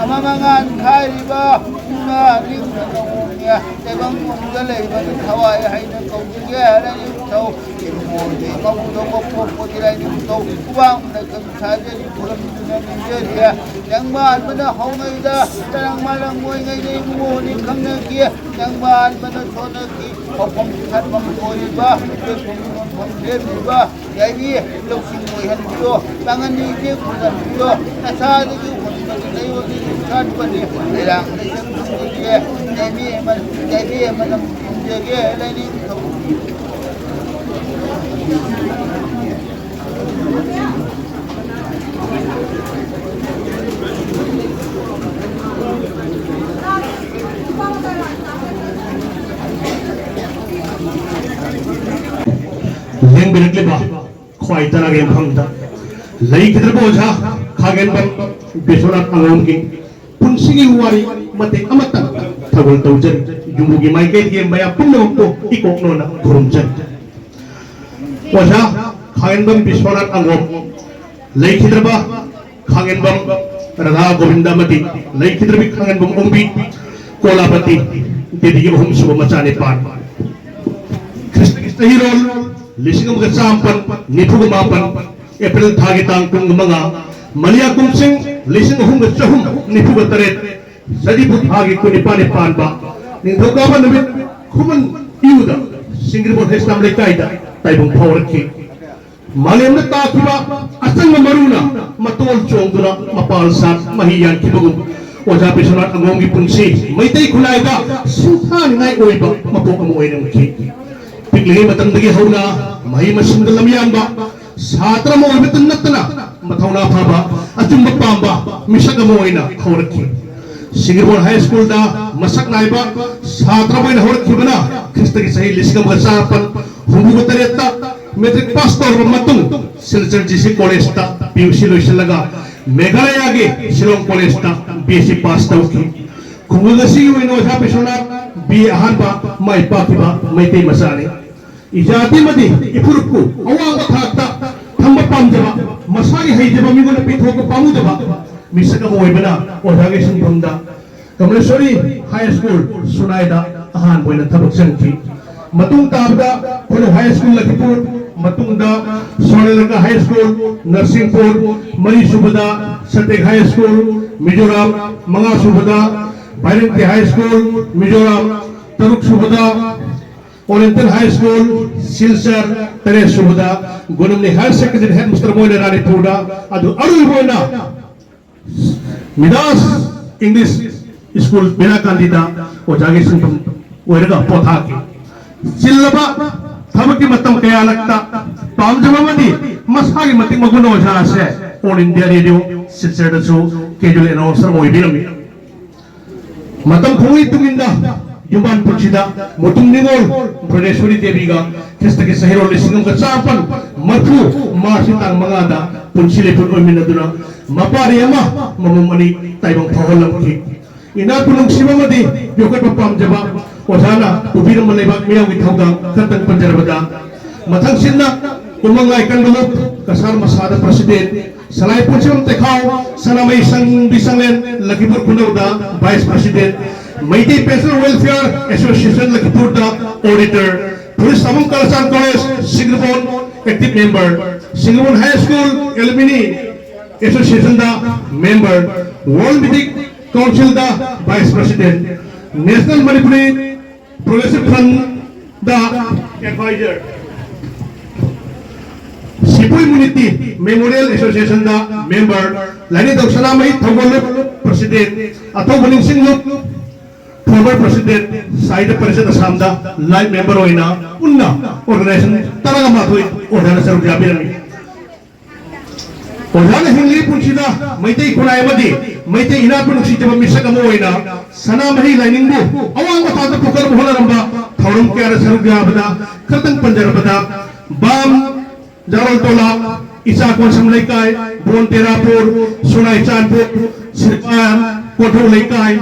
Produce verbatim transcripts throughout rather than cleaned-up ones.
ꯃꯃꯉꯥꯟ ꯊꯥꯔꯤꯕ ꯏꯃꯥ ꯅꯤꯡꯊꯧꯅꯤ꯫ ꯇꯥꯏꯕꯪ ꯄꯨꯝꯕꯗ ꯂꯩꯕ ꯊꯋꯥꯏ ꯍꯥꯏꯅ ꯀꯧꯖꯒꯦ ꯂꯥꯏꯅꯤꯡꯊꯧ꯫ ꯏꯃꯣꯟꯒꯤ ꯃꯕꯨꯗꯧꯕ ꯄꯣꯛꯄꯒꯤ ꯂꯥꯏꯅꯤꯡꯊꯧ꯫ ꯈꯨꯕꯥꯛꯅ ꯈꯪ ꯁꯥꯖꯔꯤ, ꯈꯨꯔꯨꯝꯗꯨꯅ ꯅꯤꯖꯔꯤ꯫ ꯂꯦꯡꯕꯥꯟꯕꯅ ꯍꯧꯅꯩꯗ, ꯇꯔꯪ ꯃꯥꯂꯪ ꯑꯣꯏꯉꯩꯗ ꯏꯃꯣꯟꯅꯤ ꯈꯪꯅꯈꯤ꯫ ꯂꯦꯡꯕꯥꯟꯕꯅ ꯁꯣꯟꯅꯈꯤ꯫ ꯍꯧꯐꯝ ꯁꯥꯠꯐꯝ ꯑꯣꯏꯔꯤꯕ, ꯂꯦꯞꯐꯝ ꯌꯣꯟꯐꯝ ꯂꯦꯝꯂꯤꯕ ꯌꯥꯏꯕꯤ ꯂꯧꯁꯤꯡ ꯑꯣꯏꯍꯟꯕꯤꯌꯣ꯫ ꯄꯥꯡꯒꯟ ꯏꯆꯦ ꯈꯨꯝꯍꯟꯕꯤꯌꯣ꯫ ꯅꯁꯥꯗꯒꯤ ꯍꯨꯟꯕꯒꯤ ꯂꯩꯌꯣꯟꯗꯒꯤ ꯁꯥꯠꯄꯅꯤ꯫ ꯂꯩꯔꯥꯡ ꯂꯩꯁꯪ ꯈꯨꯝꯖꯒꯦ꯫ ꯌꯥꯏꯕꯤ ꯑꯃ, ꯌꯥꯏꯕꯤ ꯑꯃꯅ ꯈꯨꯝꯖꯒꯦ꯫ ꯂꯥꯏꯅꯤꯡꯊꯧ꯫ ꯂꯦꯡꯕꯤꯔꯛꯂꯤꯕ ꯈ꯭ꯋꯥꯏ ꯇꯔꯥꯒꯤ ꯃꯐꯝꯗ ꯂꯩꯈꯤꯗ꯭ꯔꯕ ꯑꯣꯖꯥ ꯈꯥꯒꯦꯟꯕꯝ ꯕꯤꯁ꯭ꯋꯅꯥꯊ ꯑꯉꯣꯝꯒꯤ ꯄꯨꯟꯁꯤꯒꯤ ꯋꯥꯔꯤ ꯃꯇꯦꯛ ꯑꯃꯇꯪ ꯊꯧꯒꯜ ꯇꯧꯖꯔꯤ꯫ ꯌꯨꯝꯕꯨꯒꯤ ꯃꯥꯏꯀꯩꯗꯒꯤ ꯃꯌꯥꯝ ꯄꯨꯝꯅꯃꯛꯄꯨ ꯏꯀꯣꯛꯅꯣꯅ ꯈꯨꯔꯨꯝꯖꯔꯤ꯫ ꯑꯣꯖꯥ ꯈꯥꯒꯦꯟꯕꯝ ꯕꯤꯁ꯭ꯋꯅꯥꯊ ꯑꯉꯣꯝ, ꯂꯩꯈꯤꯗ꯭ꯔꯕ ꯈꯥꯒꯦꯟꯕꯝ ꯔꯥꯙꯥ ꯒꯣꯕꯤꯟꯗ ꯑꯃꯗꯤ ꯂꯩꯈꯤꯗ꯭ꯔꯕꯤ ꯈꯥꯒꯦꯟꯕꯝ ꯑꯣꯡꯕꯤ ꯀꯣꯂꯥꯕꯇꯤ ꯗꯦꯕꯤꯒꯤ ꯑꯍꯨꯝꯁꯨꯕ ꯃꯆꯥꯅꯤꯄꯥ꯫ ꯈ꯭ꯔꯤꯁꯇꯒꯤ ꯆꯍꯤꯔꯣꯜ ꯂꯤꯁꯤꯡ ꯑꯃꯒ ꯆꯥꯃꯥꯄꯟ ꯅꯤꯐꯨꯒ ꯃꯥꯄꯟ, ꯑꯦꯄ꯭ꯔꯤꯜ ꯊꯥꯒꯤ ꯇꯥꯡ ꯀꯨꯟꯃꯉꯥ, ꯃꯂꯤꯌꯥ ꯀꯨꯝꯁꯤꯡ ꯂꯤꯁꯤꯡ ꯑꯍꯨꯝꯒ ꯆꯍꯨꯝ ꯅꯤꯐꯨꯒ ꯇꯔꯦꯠ, ꯁꯖꯤꯕꯨ ꯊꯥꯒꯤ ꯀꯨꯟꯅꯤꯄꯥꯟꯅꯤ ꯄꯥꯟꯕ ꯅꯤꯡꯊꯧꯀꯥꯕ ꯅꯨꯃꯤꯠ ꯈꯨꯃꯟ ꯏꯌꯨꯗ ꯁꯤꯡꯒꯤꯔꯕꯣꯟ ꯍꯩꯁꯅꯥꯝ ꯂꯩꯀꯥꯏꯗ ꯇꯥꯏꯕꯪ ꯐꯥꯎꯔꯛꯈꯤ꯫ ꯃꯥꯂꯦꯝꯗ ꯇꯥꯈꯤꯕ ꯑꯆꯪꯕ ꯃꯔꯨꯅ ꯃꯇꯣꯜ ꯆꯣꯡꯗꯨꯅ ꯃꯄꯥꯜ ꯁꯥꯠ ꯃꯍꯩ ꯌꯥꯟꯈꯤꯕꯒꯨꯝ, ꯑꯣꯖꯥ ꯕꯤꯁ꯭ꯋꯅꯥꯊ ꯑꯉꯣꯝꯒꯤ ꯄꯨꯟꯁꯤ ꯃꯩꯇꯩ ꯈꯨꯟꯅꯥꯏꯗ ꯁꯤꯡꯊꯥꯅꯤꯡꯉꯥꯏ ꯑꯣꯏꯕ ꯃꯄꯣꯛ ꯑꯃ ꯑꯣꯏꯔꯝꯈꯤ꯫ ꯄꯤꯛꯂꯤꯉꯩ ꯃꯇꯝꯗꯒꯤ ꯍꯧꯅ ꯃꯍꯩ ꯃꯁꯤꯡꯗ ꯂꯝꯌꯥꯟꯕ ꯁꯥꯇ꯭ꯔ ꯑꯃ ꯑꯣꯏꯕꯇ ꯅꯠꯇꯅ, ꯃꯊꯧꯅꯥ ꯐꯕ, ꯑꯆꯨꯝꯕ ꯄꯥꯝꯕ ꯃꯤꯁꯛ ꯑꯃ ꯑꯣꯏꯅ ꯍꯧꯔꯛꯈꯤ꯫ ꯁꯤꯡꯒꯤꯔꯕꯣꯟ ꯍꯥꯏ ꯁ꯭ꯀꯨꯜꯗ ꯃꯁꯛ ꯅꯥꯏꯕ ꯁꯥꯇ꯭ꯔ ꯑꯃ ꯑꯣꯏꯅ ꯍꯧꯔꯛꯈꯤꯕꯅ, ꯈ꯭ꯔꯤꯁꯇꯒꯤ ꯆꯍꯤ ꯂꯤꯁꯤꯡ ꯑꯃꯒ ꯆꯥꯃꯥꯄꯟ ꯍꯨꯝꯐꯨꯒ ꯇꯔꯦꯠꯇ ꯃꯦꯇ꯭ꯔꯤꯛ ꯄꯥꯁ ꯇꯧꯔꯕ ꯃꯇꯨꯡ, ꯁꯤꯜꯆꯔ ꯖꯤ ꯁꯤ ꯀꯣꯂꯦꯖꯇ ꯄꯤ ꯌꯨ ꯁꯤ ꯂꯣꯏꯁꯤꯜꯂꯒ, ꯃꯦꯘꯥꯂꯌꯥꯒꯤ ꯁꯤꯂꯣꯡ ꯀꯣꯂꯦꯖꯇ ꯕꯤ ꯑꯦꯁ ꯁꯤ ꯄꯥꯁ ꯇꯧꯈꯤ꯫ ꯈꯨꯡꯒꯪ ꯑꯁꯤꯒꯤ ꯑꯣꯏꯅ ꯑꯣꯖꯥ ꯕꯤꯁ꯭ꯋꯅꯥꯊ ꯕꯤ ꯑꯦ ꯑꯍꯥꯟꯕ ꯃꯥꯏ ꯄꯥꯛꯈꯤꯕ ꯃꯩꯇꯩ ꯃꯆꯥꯅꯤ꯫ ꯏꯖꯥꯇꯤ ꯑꯃꯗꯤ ꯏꯐꯨꯔꯨꯞꯄꯨ ꯑꯋꯥꯡꯕ ꯊꯥꯛꯇ ꯊꯝꯕ ꯄꯥꯝꯖꯕ, ꯃꯁꯥꯒꯤ ꯍꯩꯖꯕ ꯃꯤꯉꯣꯟꯗ ꯄꯤꯊꯣꯛꯄ ꯄꯥꯝꯃꯨꯗꯕ, ꯃꯤꯁꯛ ꯑꯃ ꯑꯣꯏꯕꯅ ꯑꯣꯖꯥꯒꯤ ꯁꯤꯟꯐꯝꯗ ꯀꯃꯂꯦꯁꯣꯔꯤ ꯍꯥꯏ ꯁ꯭ꯀꯨꯜ ꯁꯨꯅꯥꯏꯗ ꯑꯍꯥꯟꯕ ꯑꯣꯏꯅ ꯊꯕꯛ ꯆꯪꯈꯤ꯫ ꯃꯇꯨꯡ ꯇꯥꯕꯗ ꯈꯨꯅꯧ ꯍꯥꯏ ꯁ꯭ꯀꯨꯜ ꯂꯈꯤꯄꯨꯔ, ꯃꯇꯨꯡꯗ ꯁꯣꯅꯥꯂꯤꯀꯥ ꯍꯥꯏ ꯁ꯭ꯀꯨꯜ ꯅꯔꯁꯤꯡꯄꯨꯔ, ꯃꯔꯤꯁꯨꯕꯗ ꯁꯇꯦꯛ ꯍꯥꯏ ꯁ꯭ꯀꯨꯜ ꯃꯤꯖꯣꯔꯥꯝ, ꯃꯉꯥꯁꯨꯕꯗ ꯕꯥꯏꯔꯪꯇꯤ ꯍꯥꯏ ꯁ꯭ꯀꯨꯜ ꯃꯤꯖꯣꯔꯥꯝ, ꯇꯔꯨꯛꯁꯨꯕꯗ ꯑꯣꯔꯤꯌꯦꯟꯇꯦꯜ ꯍꯥꯏ ꯁ꯭ꯀꯨꯜ ꯁꯤꯜꯆꯔ, ꯇꯔꯦꯠꯁꯨꯕꯗ ꯒꯣꯅꯝꯅꯤ ꯍꯥꯌꯔ ꯁꯦꯀꯦꯟꯗꯔꯤ ꯍꯦꯗ ꯃꯥꯁꯇꯔ ꯃꯣꯏꯅ ꯔꯥꯅꯤꯄꯨꯔꯗ, ꯑꯗꯨ ꯑꯔꯣꯏꯕ ꯑꯣꯏꯅ ꯃꯤꯗꯥꯁ ꯏꯪꯂꯤꯁ ꯁ꯭ꯀꯨꯜ ꯕꯦꯂꯥꯀꯥꯟꯗꯤꯗ ꯑꯣꯖꯥꯒꯤ ꯁꯤꯟꯐꯝ ꯑꯣꯏꯔꯒ ꯄꯣꯊꯥꯈꯤ꯫ ꯆꯤꯜꯂꯕ ꯊꯕꯛꯀꯤ ꯃꯇꯝ ꯀꯌꯥꯂꯛꯇ ꯄꯥꯝꯖꯕ ꯑꯃꯗꯤ ꯃꯁꯥꯒꯤ ꯃꯇꯤꯛ ꯃꯒꯨꯟ ꯑꯣꯖꯥ ꯑꯁꯦ ꯑꯣꯜ ꯏꯟꯗꯤꯌꯥ ꯔꯦꯗꯤꯑꯣ ꯁꯤꯜꯆꯔꯗꯁꯨ ꯀꯦꯖꯨꯋꯦꯜ ꯑꯦꯅꯥꯎꯟꯁꯔ ꯑꯣꯏꯕꯤꯔꯝꯃꯤ꯫ ꯃꯇꯝ ꯈꯣꯡꯒꯤ ꯇꯨꯡ ꯏꯟꯅ ꯌꯨꯝꯕꯥꯟ ꯄꯨꯟꯁꯤꯗ ꯃꯨꯇꯨꯝ ꯅꯤꯉꯣꯜ ꯚꯨꯕꯅꯦꯁ꯭ꯋꯔꯤ ꯗꯦꯕꯤꯒ ꯈ꯭ꯔꯤꯁꯇꯒꯤ ꯆꯍꯤꯔꯣꯜ ꯂꯤꯁꯤꯡ ꯑꯃꯒ ꯆꯥꯃꯥꯄꯟ ꯃꯔꯤꯐꯨ ꯃꯥꯔꯆꯀꯤ ꯇꯥꯡ ꯃꯉꯥꯗ ꯄꯨꯟꯁꯤ ꯂꯦꯞꯄꯨ ꯑꯣꯏꯃꯤꯟꯅꯗꯨꯅ ꯃꯄꯥꯔꯤ ꯑꯃ ꯃꯃꯝ ꯑꯅꯤ ꯇꯥꯏꯕꯪ ꯐꯥꯎꯍꯜꯂꯝꯈꯤ꯫ ꯏꯅꯥꯛꯄꯨ ꯅꯨꯡꯁꯤꯕ ꯑꯃꯗꯤ ꯌꯣꯛꯈꯠꯄ ꯄꯥꯝꯖꯕ ꯑꯣꯖꯥꯅ ꯄꯨꯕꯤꯔꯝꯕ ꯂꯩꯕꯥꯛ ꯃꯤꯌꯥꯝꯒꯤ ꯊꯧꯗꯥꯡ ꯈꯔꯇꯪ ꯄꯟꯖꯔꯕꯗ, ꯃꯊꯪꯁꯤꯠꯅ ꯎꯃꯪ ꯂꯥꯏꯀꯟꯕ ꯂꯨꯞ ꯀꯁꯥꯔ ꯃꯁꯥꯗ ꯄ꯭ꯔꯁꯤꯗꯦꯟ, ꯁꯂꯥꯏ ꯄꯨꯟꯁꯤꯕꯝ ꯇꯦꯈꯥꯎ, ꯁꯅꯥꯃꯍꯤ ꯁꯪꯕꯤ ꯁꯪꯂꯦꯟ, ꯂꯈꯤꯄꯨꯔ ꯈꯨꯅꯧꯗ vice president, Meitei pensioner welfare association ꯂꯈꯤꯄꯨꯔꯗ ꯑꯣꯗꯤꯇꯔ, ꯐꯨꯔꯤꯠ ꯁꯥꯕꯝ Kalachand college Singjamei active member, Singjamei high school alumni ꯑꯦꯁꯣꯁꯤꯌꯦꯁꯟꯗ ꯃꯦꯝꯕꯔ, ꯋꯥꯔꯜ ꯃꯤꯗꯤꯛ ꯀꯥꯎꯟꯁꯤꯜꯗ vice president, national Manipuri progressive front adviser, ꯁꯤꯄꯨ ꯏꯝꯃ꯭ꯌꯨꯅꯤꯇꯤ ꯃꯦꯃꯣꯔꯤꯌꯦꯜ ꯑꯦꯁꯣꯁꯤꯌꯦꯁꯟꯗ ꯃꯦꯝꯕꯔ, ꯂꯥꯏꯅꯤꯡꯊꯧ ꯁꯅꯥꯃꯍꯤ ꯊꯧꯒꯜ ꯂꯨꯞ ꯄ꯭ꯔꯁꯤꯗꯦꯟ, ꯑꯊꯧꯕ ꯅꯤꯡꯁꯤꯡ ꯂꯨꯞ ꯐꯣꯔꯃꯔ ꯄ꯭ꯔꯁꯤꯗꯦꯟ, ꯁꯥꯍꯤꯇ꯭ꯌ ꯄꯔꯤꯁꯠ ꯑꯁꯥꯝꯗ ꯂꯥꯏꯐ ꯃꯦꯝꯕꯔ ꯑꯣꯏꯅ ꯄꯨꯟꯅ ꯑꯣꯔꯒꯅꯥꯏꯖꯦꯁꯟ ꯇꯔꯥꯒ ꯃꯥꯊꯣꯏ ꯑꯣꯖꯥꯅ ꯁꯔꯨꯛ ꯌꯥꯕꯤꯔꯝꯃꯤ꯫ ꯑꯣꯖꯥꯅ ꯍꯤꯡꯂꯤꯕ ꯄꯨꯟꯁꯤꯗ ꯃꯩꯇꯩ ꯈꯨꯟꯅꯥꯏ ꯑꯃꯗꯤ ꯃꯩꯇꯩ ꯏꯅꯥꯠꯄꯨ ꯅꯨꯡꯁꯤꯖꯕ ꯃꯤꯁꯛ ꯑꯃ ꯑꯣꯏꯅ ꯁꯅꯥꯃꯍꯤ ꯂꯥꯏꯅꯤꯡꯕꯨ ꯑꯋꯥꯡꯕ ꯊꯥꯛꯇ ꯄꯨꯈꯠꯅꯕ ꯍꯣꯠꯅꯔꯝꯕ ꯊꯧꯔꯝ ꯀꯌꯥꯗ ꯁꯔꯨꯛ ꯌꯥꯕꯗ ꯈꯔꯇꯪ ꯄꯟꯖꯔꯕꯗ, ꯕꯥꯝ ꯖꯥꯔꯣꯜ ꯇꯣꯂꯥ, ꯏꯆꯥ ꯀꯣꯟꯁꯝ ꯂꯩꯀꯥꯏ, ꯕꯣꯟ ꯇꯦꯔꯥꯄꯨꯔ, ꯁꯣꯅꯥꯏ ꯆꯥꯟꯄꯨꯔ, ꯁꯤꯔꯄꯥꯟ, ꯀꯣꯟꯊꯧ ꯂꯩꯀꯥꯏ,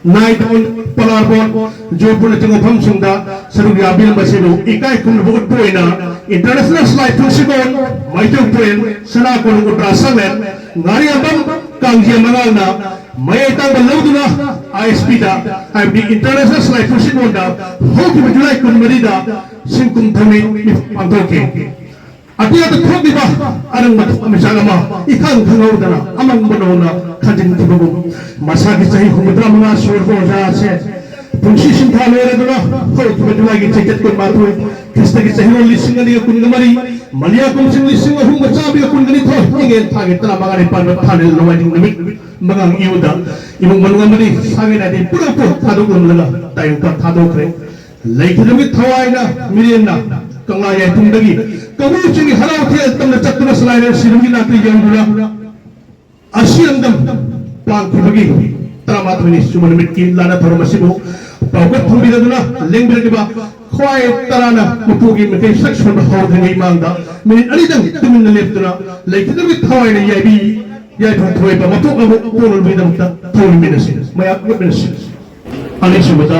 ꯅꯥꯏꯇꯣꯟ, ꯄꯂꯥꯔꯕꯣꯟ, ꯖꯣꯏꯄꯨꯔꯅꯆꯤꯡꯕ ꯃꯐꯝꯁꯤꯡꯗ ꯁꯔꯨꯛ ꯌꯥꯕꯤꯔꯝꯕ ꯑꯁꯤꯕꯨ ꯏꯀꯥꯏ ꯈꯨꯝꯅꯕ ꯎꯠꯄ ꯑꯣꯏꯅ ꯏꯟꯇꯔꯅꯦꯁꯅꯦꯜ ꯁꯂꯥꯏ ꯄꯨꯟꯁꯤꯔꯣꯟ, ꯃꯩꯇꯩ ꯄꯨꯔꯦꯟ, ꯁꯅꯥ ꯀꯣꯅꯨꯡ ꯎꯇ꯭ꯔꯥ ꯁꯪꯂꯦꯟ, ꯉꯥꯔꯤꯌꯥꯝꯕꯝ ꯀꯥꯡꯖꯦꯝ ꯃꯉꯥꯜꯅ ꯃꯌꯥꯏ ꯇꯥꯡꯕ ꯂꯧꯗꯨꯅ ꯑꯥꯏ ꯑꯦꯁ ꯄꯤꯗ, ꯍꯥꯏꯕꯗꯤ ꯏꯟꯇꯔꯅꯦꯁꯅꯦꯜ ꯁꯤꯂꯥꯏ ꯄꯨꯟꯁꯤꯠꯂꯣꯟꯗ ꯍꯧꯈꯤꯕ ꯖꯨꯂꯥꯏ ꯀꯨꯟꯃꯔꯤꯗ ꯁꯤꯡꯀꯨꯝ ꯊꯧꯅꯤ ꯃꯤꯐꯝ ꯄꯥꯡꯊꯣꯛꯈꯤ꯫ ꯑꯇꯤꯌꯥꯗ ꯊꯣꯛꯂꯤꯕ ꯑꯔꯪꯕ ꯊꯋꯥꯟꯃꯤꯆꯥꯛ ꯑꯃ ꯏꯈꯪ ꯈꯪꯍꯧꯗꯅ ꯑꯃꯪꯕ ꯅꯣꯡꯅ ꯈꯟꯖꯤꯟꯈꯤꯕꯒꯨꯝ, ꯃꯁꯥꯒꯤ ꯆꯍꯤ ꯍꯨꯝꯐꯨꯇꯔꯥ ꯃꯉꯥ ꯁꯨꯔꯕ ꯑꯣꯖꯥ ꯑꯁꯦ ꯄꯨꯟꯁꯤ ꯁꯤꯟꯊꯥ ꯂꯣꯏꯔꯗꯨꯅ ꯍꯧꯈꯤꯕ ꯖꯨꯂꯥꯏꯒꯤ ꯆꯩꯆꯠ ꯀꯨꯟꯃꯥꯊꯣꯏ, ꯈ꯭ꯔꯤꯁꯇꯒꯤ ꯆꯍꯤꯔꯣꯜ ꯂꯤꯁꯤꯡ ꯑꯅꯤꯒ ꯀꯨꯟꯒ ꯃꯔꯤ, ꯃꯂꯤꯌꯥ ꯀꯨꯝꯁꯤꯡ ꯂꯤꯁꯤꯡ ꯑꯍꯨꯝꯒ ꯆꯥꯝꯃꯔꯤꯒ ꯀꯨꯟꯒ ꯅꯤꯊꯣꯏ, ꯏꯉꯦꯟ ꯊꯥꯒꯤ ꯇꯔꯥꯃꯉꯥꯅꯤ ꯄꯥꯟꯕ ꯊꯥꯅꯤꯜ ꯅꯣꯡꯃꯥꯏꯖꯤꯡ ꯅꯨꯃꯤꯠ ꯃꯉꯥꯡ ꯏꯌꯨꯗ ꯏꯃꯨꯡ ꯃꯅꯨꯡ ꯑꯃꯗꯤ ꯁꯥꯒꯩ ꯅꯥꯇꯩ ꯄꯨꯝꯅꯃꯛꯄꯨ ꯊꯥꯗꯣꯛꯂꯝꯂꯒ ꯇꯥꯏꯕꯪꯄꯥꯟ ꯊꯥꯗꯣꯛꯈ꯭ꯔꯦ꯫ ꯂꯩꯈꯤꯗ꯭ꯔꯕꯤ ꯊꯋꯥꯏꯅ ꯃꯤꯔꯦꯟꯅ ꯀꯪꯂꯥ ꯌꯥꯏꯐꯨꯡꯗꯒꯤ ꯀꯧꯕ꯭ꯔꯨ ꯆꯤꯡꯒꯤ ꯍꯔꯥꯎ ꯊꯦꯜ ꯇꯝꯅ ꯆꯠꯇꯨꯅ ꯁꯂꯥꯏꯔꯦꯜ ꯁꯤꯔꯨꯝꯒꯤ ꯅꯥꯛꯇ ꯌꯧꯗꯨꯅ ꯑꯁꯤ ꯑꯪꯗꯝ ꯄꯥꯡꯈꯤꯕꯒꯤ ꯇꯔꯥꯃꯥꯊꯣꯏꯅꯤ ꯁꯨꯕ ꯅꯨꯃꯤꯠꯀꯤ ꯂꯥꯟꯅ ꯊꯧꯔꯝ ꯑꯁꯤꯕꯨ ꯄꯥꯎꯈꯠ ꯊꯝꯕꯤꯔꯗꯨꯅ ꯂꯦꯡꯕꯤꯔꯛꯂꯤꯕ ꯈ꯭ꯋꯥꯏ ꯇꯔꯥꯅ ꯃꯄꯨꯒꯤ ꯃꯤꯇꯩ ꯁꯛ ꯁꯣꯟꯕ ꯍꯧꯗ꯭ꯔꯤꯉꯩ ꯃꯥꯡꯗ ꯃꯤꯅꯤꯠ ꯑꯅꯤꯗꯪ ꯇꯨꯃꯤꯟꯅ ꯂꯦꯞꯇꯨꯅ ꯂꯩꯈꯤꯗ꯭ꯔꯕꯤ ꯊꯋꯥꯏꯅ ꯌꯥꯏꯕꯤ ꯌꯥꯏꯐ ꯊꯣꯏꯕ ꯃꯄꯣꯛ ꯑꯃ ꯄꯣꯛꯅꯕꯒꯤꯗꯃꯛꯇ ꯊꯧꯔꯤꯃꯤꯟꯅꯁꯤ, ꯃꯌꯥꯝ ꯄꯨꯂꯞ ꯃꯤꯟꯅꯁꯤ꯫ ꯑꯅꯤꯁꯨꯕꯗ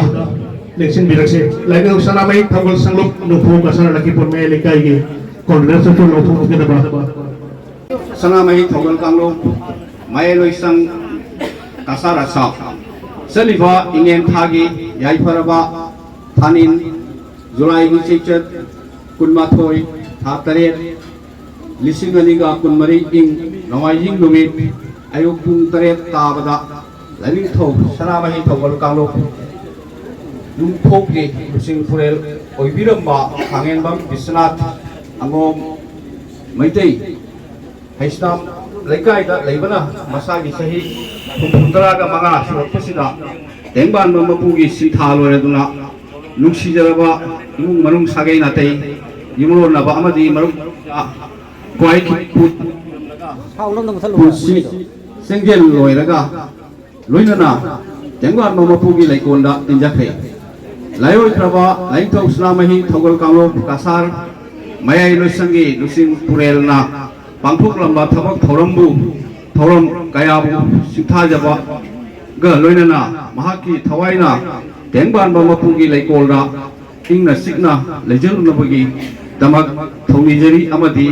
ꯂꯦꯡꯁꯤꯟꯕꯤꯔꯛꯁꯤ, ꯂꯥꯏꯅꯤꯡꯊꯧ ꯁꯅꯥꯃꯍꯤ ꯊꯧꯒꯜ ꯁꯪꯂꯨꯞ ꯅꯣꯡꯄꯣꯛ ꯀꯁꯥꯔ ꯂꯛꯈꯤꯄꯨꯔ ꯃꯌꯥꯏ ꯂꯩꯀꯥꯏꯒꯤ ꯀꯣꯟꯒ꯭ꯔꯦꯁꯇꯁꯨ ꯂꯧꯊꯣꯛꯀꯗꯕ ꯁꯅꯥꯃꯍꯤ ꯊꯧꯒꯜ ꯀꯥꯡꯂꯨꯞ ꯃꯌꯥꯏ ꯂꯣꯏꯁꯪ ꯀꯁꯥꯔ ꯑꯁꯥꯝ꯫ ꯆꯠꯂꯤꯕ ꯏꯉꯦꯟ ꯊꯥꯒꯤ ꯌꯥꯏꯐꯔꯕ ꯊꯥꯅꯤꯟ, ꯖꯨꯂꯥꯏꯒꯤ ꯆꯩꯆꯠ ꯀꯨꯟꯃꯥꯊꯣꯏ, ꯊꯥ ꯇꯔꯦꯠ, ꯂꯤꯁꯤꯡ ꯑꯅꯤꯒ ꯀꯨꯟꯃꯔꯤ ꯏꯪ ꯅꯣꯡꯃꯥꯏꯖꯤꯡ ꯅꯨꯃꯤꯠ ꯑꯌꯨꯛ ꯄꯨꯡ ꯇꯔꯦꯠ ꯇꯥꯕꯗ ꯂꯥꯏꯅꯤꯡꯊꯧ ꯁꯅꯥꯃꯍꯤ ꯊꯧꯒꯜ ꯀꯥꯡꯂꯨꯞ ꯌꯨꯝꯊꯣꯡꯒꯤ ꯂꯨꯆꯤꯡ ꯄꯨꯔꯦꯜ ꯑꯣꯏꯕꯤꯔꯝꯕ ꯈꯥꯡꯉꯦꯟꯕꯝ ꯕꯤꯁ꯭ꯋꯅꯥꯊ ꯑꯉꯣꯝ ꯃꯩꯇꯩ ꯍꯩꯁꯅꯥꯝ ꯂꯩꯀꯥꯏꯗ ꯂꯩꯕꯅ ꯃꯁꯥꯒꯤ ꯆꯍꯤ ꯍꯨꯝꯐꯨ ꯇꯔꯥꯒ ꯃꯉꯥ ꯁꯨꯔꯛꯄꯁꯤꯗ ꯇꯦꯡꯕꯥꯟꯕ ꯃꯄꯨꯒꯤ ꯁꯤꯟꯊꯥ ꯂꯣꯏꯔꯗꯨꯅ ꯅꯨꯡꯁꯤꯖꯔꯕ ꯏꯃꯨꯡ ꯃꯅꯨꯡ ꯁꯥꯒꯩ ꯅꯥꯇꯩ ꯌꯨꯝꯂꯣꯟꯅꯕ ꯑꯃꯗꯤ ꯃꯔꯨꯞ ꯈ꯭ꯋꯥꯏ ꯄꯨꯟꯁꯤ ꯆꯦꯡꯖꯦꯜ ꯂꯣꯏꯔꯒ ꯂꯣꯏꯅꯅ ꯇꯦꯡꯕꯥꯟꯕ ꯃꯄꯨꯒꯤ ꯂꯩꯀꯣꯜꯗ ꯇꯤꯟꯖꯈ꯭ꯔꯦ꯫ ꯂꯥꯏꯑꯣꯏꯈ꯭ꯔꯕ ꯂꯥꯏꯅꯤꯡꯊꯧ ꯁꯅꯥꯃꯍꯤ ꯊꯧꯒꯜ ꯀꯥꯡꯂꯨꯞ ꯀꯁꯥꯔ ꯃꯌꯥꯏ ꯂꯣꯏꯁꯪꯒꯤ ꯂꯨꯆꯤꯡ ꯄꯨꯔꯦꯜꯅ ꯄꯥꯡꯊꯣꯛꯂꯝꯕ ꯊꯕꯛ ꯊꯧꯔꯝꯕꯨ, ꯊꯧꯔꯝ ꯀꯌꯥꯕꯨ ꯁꯤꯡꯊꯥꯖꯕꯒ ꯂꯣꯏꯅꯅ ꯃꯍꯥꯛꯀꯤ ꯊꯋꯥꯏꯅ ꯇꯦꯡꯕꯥꯟꯕ ꯃꯄꯨꯒꯤ ꯂꯩꯀꯣꯜꯗ ꯏꯪꯅ ꯆꯤꯛꯅ ꯂꯩꯖꯔꯨꯅꯕꯒꯤꯗꯃꯛ ꯊꯧꯅꯤꯖꯔꯤ ꯑꯃꯗꯤ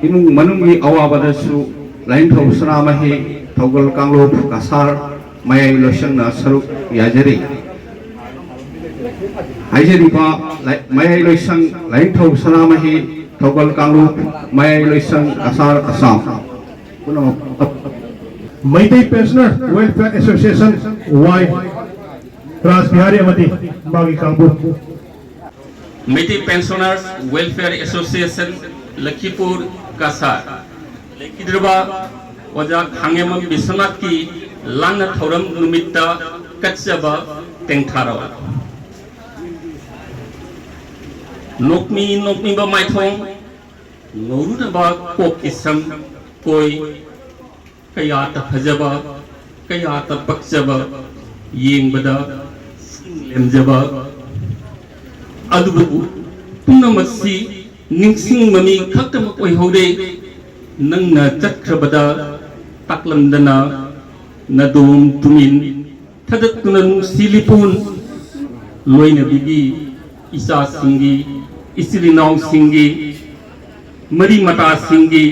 ꯏꯃꯨꯡ ꯃꯅꯨꯡꯒꯤ ꯑꯋꯥꯕꯗꯁꯨ ꯂꯥꯏꯅꯤꯡꯊꯧ ꯁꯅꯥꯃꯍꯤ ꯊꯧꯒꯜ ꯀꯥꯡꯂꯨꯞ ꯀꯁꯥꯔ ꯃꯌꯥꯏ ꯂꯣꯏꯁꯪꯅ ꯁꯔꯨꯛ ꯌꯥꯖꯔꯤ꯫ ꯍꯥꯏꯖꯔꯤꯕ ꯂꯥꯏ-, ꯃꯌꯥꯏ ꯂꯣꯏꯁꯪ, ꯂꯥꯏꯅꯤꯡꯊꯧ ꯁꯅꯥꯃꯍꯤ ꯊꯧꯒꯜ ꯀꯥꯡꯂꯨꯞ ꯃꯌꯥꯏ ꯂꯣꯏꯁꯪ ꯀꯁꯥꯔ ꯑꯁꯥꯝ ꯄꯨꯝꯅꯃꯛ꯫ Meitei Pensioner Welfare Association, Y, ꯔꯥꯖ ꯕꯤꯍꯥꯔꯤ ꯑꯃꯗꯤ ꯃꯥꯒꯤ ꯀꯥꯡꯕꯨ꯫ Meitei Pensioners Welfare Association, ꯂꯈꯤꯄꯨꯔ Cachar. ꯂꯩꯈꯤꯗ꯭ꯔꯕ ꯑꯣꯖꯥ ꯈꯥꯉꯦꯝꯕꯝ ꯕꯤꯁ꯭ꯋꯅꯥꯊꯀꯤ ꯂꯥꯟꯅ ꯊꯧꯔꯝ ꯅꯨꯃꯤꯠꯇ ꯀꯠꯆꯕ ꯇꯦꯡꯊꯥꯔꯕ꯫ ꯅꯣꯛꯃꯤ ꯅꯣꯛꯃꯤꯕ ꯃꯥꯏꯊꯣꯡ, ꯉꯧꯔꯨꯅꯕ ꯀꯣꯛꯀꯤ ꯁꯝ ꯀꯣꯏ, ꯀꯌꯥꯇ ꯐꯖꯕ, ꯀꯌꯥꯇ ꯄꯛꯆꯕ, ꯌꯦꯡꯕꯗ ꯆꯤꯡ ꯂꯦꯝꯖꯕ꯫ ꯑꯗꯨꯕꯨ ꯄꯨꯝꯅꯃꯛꯁꯤ ꯅꯤꯡꯁꯤꯡꯕ ꯃꯤ ꯈꯛꯇꯃꯛ ꯑꯣꯏꯍꯧꯔꯦ꯫ ꯅꯪꯅ ꯆꯠꯈ꯭ꯔꯕꯗ ꯇꯥꯛꯂꯝꯗꯅ ꯅꯗꯣꯝ ꯇꯨꯃꯤꯟ ꯊꯥꯗꯠꯇꯨꯅ ꯅꯨꯡꯁꯤ ꯂꯤꯄꯨꯟ ꯂꯣꯏꯅꯕꯤꯒꯤ, ꯏꯆꯥꯁꯤꯡꯒꯤ, ꯏꯆꯤꯜ ꯏꯅꯥꯎꯁꯤꯡꯒꯤ, ꯃꯔꯤ ꯃꯇꯥꯁꯤꯡꯒꯤ,